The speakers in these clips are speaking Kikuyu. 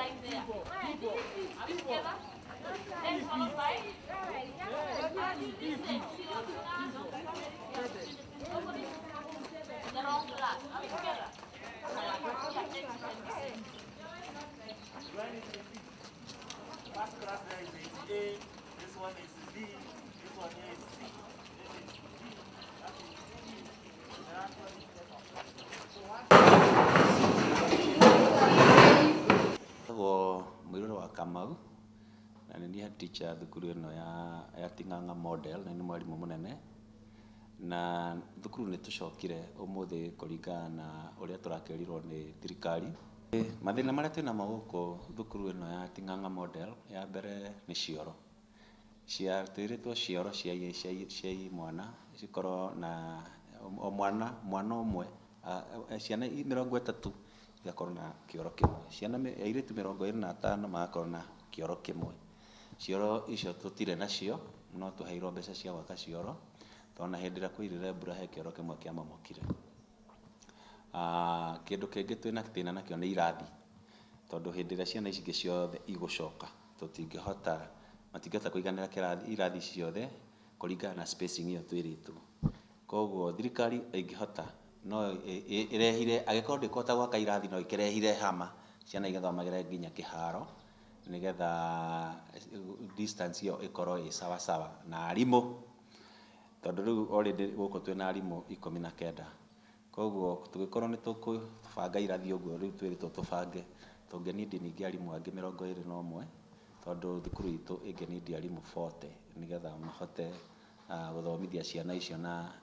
Like there. Are we together? Then followed by listen. The wrong class. Are we together? Yeah, attention and listen. First class there is A, this one is B, this one here is C, this is D, that is E, the last one is F. Njĩtagwo Mũirũrĩ wa Kamau na nĩ niĩ head teacher thukuru ĩno ya Ting'ang'a Model na nĩ mwarimũ mũnene. Na thukuru nĩ tũcokire ũmũthĩ kũringana na ũrĩa tũrakĩrirwo nĩ thirikari. Mathĩna marĩa twĩnamo gũkũ thukuru ĩno ya Ting'ang'a Model, ya mbere nĩ cioro. Twĩrĩtwo cioro cia imwana cikorwo na o mwana, mwana ũmwe, ciana 30 igakorwo na kĩoro kĩmwe. Ciana airĩtu 25 magakorwo na kĩoro kĩmwe. Cioro icio tũtirĩ nacio, no tũheirwo mbeca cia gwaka cioro, tondũ ona hĩndĩ ĩrĩa kwaurire mbura he kĩoro kĩmwe kĩamomokire. Kĩndũ kĩngĩ twĩna thĩna nakĩo nĩ irathi, tondũ hĩndĩ ĩrĩa ciana ici ingĩ ciothe igũcoka, tũtingĩhota, matingĩhota kũiganĩra kĩrathi, irathi ciothe kũringana na spacing ĩyo twĩrĩtwo. Koguo thirikari ĩngĩhota no ĩrehire, angĩkorwo ndĩkũhota gwaka irathi no ĩkĩrehire hama ciana igathomagĩra nginya kĩharo nĩgetha distance ĩyo ĩkorwo ĩ sawasawa na arimũ, tondũ rĩu already gũkũ twĩna arimũ 19. Koguo tũngĩkorwo nĩ tũkũbanga irathi ũguo rĩu twĩrĩtwo tũbange, tũngĩ need ningĩ arimũ angĩ 21, tondũ thukuru itũ ĩngĩ need arimũ 40 nĩgetha mahote gũthomithia ciana icio na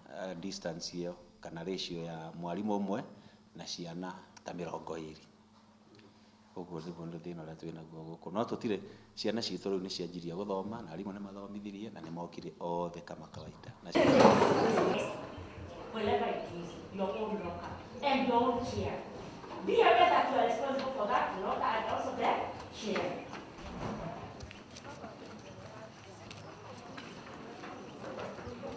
distance ĩyo kana ratio ya mwarimũ ũmwe na ciana ta 20. Ũguo nĩguo thĩna ũrĩa twĩnaguo gũkũ. No tũtirĩ, ciana citũ rĩu nĩ cianjirie gũthoma na arimũ nĩ mathomithirie na nĩ mokire othe kama kawaida. Wherever it is, your own locker and your own chair. Be aware that you are responsible for that locker and also the chair.